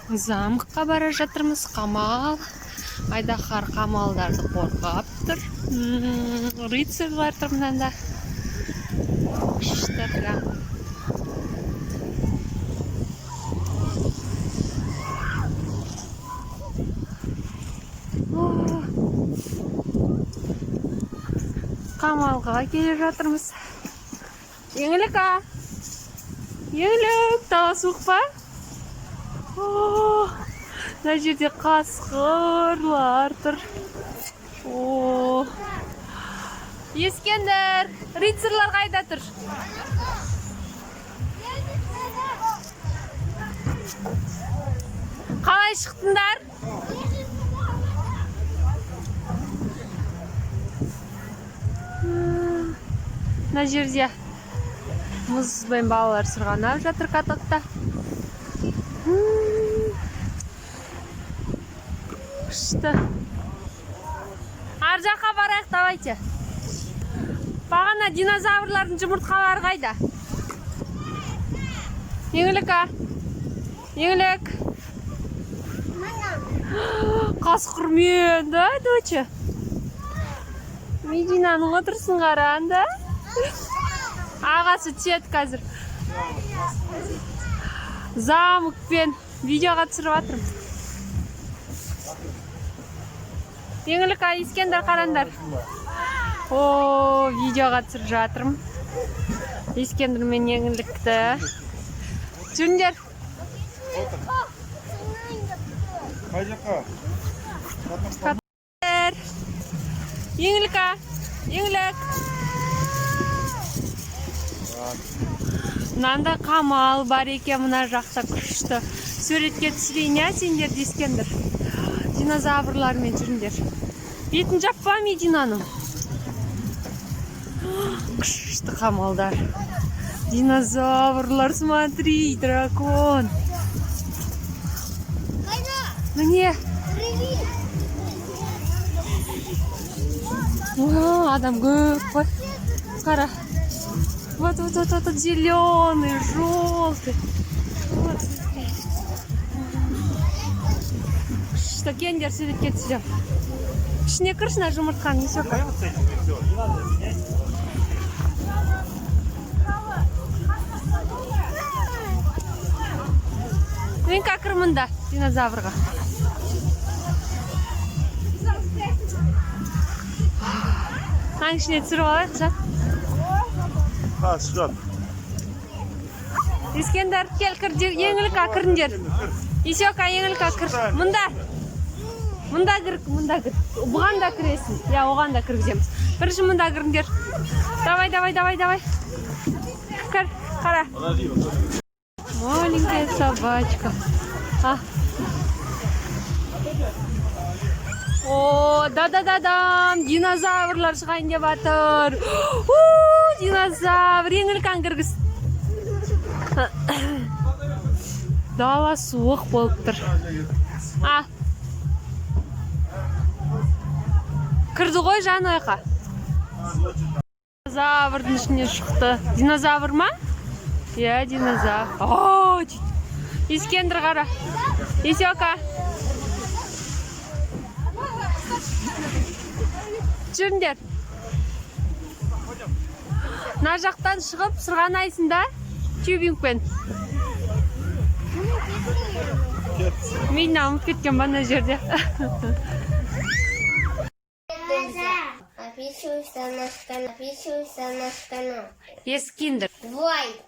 Замокқа бара жатырмыз. Қамал, айдаһар қамалдарды қорғап тұр. Рыцарьлар тұр мынанда. Күшті прям. О, қамалға келе жатырмыз. Еңлік, а, Еңлік, дала суық па? О, мына жерде қасқырлар тұр. О, Ескендір, рыцарьлар қайда тұр? Қалай шықтыңдар? Мына жерде мұзбен балалар сырғанап жатыр катокта. Күшті. Ар жаққа барайық, давайте. Бағана динозаврлардың жұмыртқалары қайда? Еңлік, а, Еңлік, қасқырмен да, доча. Мединаның отырысын қараңда. Ағасы түседі қазір. Замокпен видеоға түсіріп жатырмын. Еңлік, а, Ескендір, қараңдар. О, видеоға түсіріп жатырмын Ескендір мен Еңлікті. Жүріңдер. Қай жаққа? Еңлік, а, Еңлік, мынандай қамал бар екен мына жақта, күшті. Суретке түсірейін, иә, сендерді. Ескендір, динозаврлармен жүріңдер. Бетін жаппа Мединаның. Күшті қамалдар, динозаврлар. Смотри, дракон. Міне. О, адам көп қой, қара. Вот, вот, вот, вот, зеленый, желтый. Вот, смотри. Күшті. Келіңдер, суретке түсіремін. Ішіне кірші мына жұмыртқаның, Есека. Давай вот с этим, и все. Не надо менять. Мен кір мында динозаврға. Мынаның ішіне түсіріп алайық, жан. Ha, шығады. Ескендір, кел, кір. Еңлік, а, кіріңдер. Есека, Еңлік, а, кір мында. Мында кір, мында кір. Бұған да кіресің, иә, оған да кіргіземіз. Бірінші мында кіріңдер. Давай, давай, давай, давай, кір. Қара, маленькая собачка. А, о, да да да дам, динозаврлар шығайын деп жатыр. У, динозавр. Еңліканы кіргіз. Дала суық болып тұр. А, кірді ғой жан ойқа. Динозаврдың ішіне шықты. Динозавр ма? Иә, динозавр. О, дейді. Ескендір, қара. Есека, жүріңдер. Мына жақтан шығып сырғанайсың да тюбингпен. Мен ұмытып кеткен ба мына жерде? Подписывайся на наш канал. Подписывайся на наш канал. Ескендір. Лайк.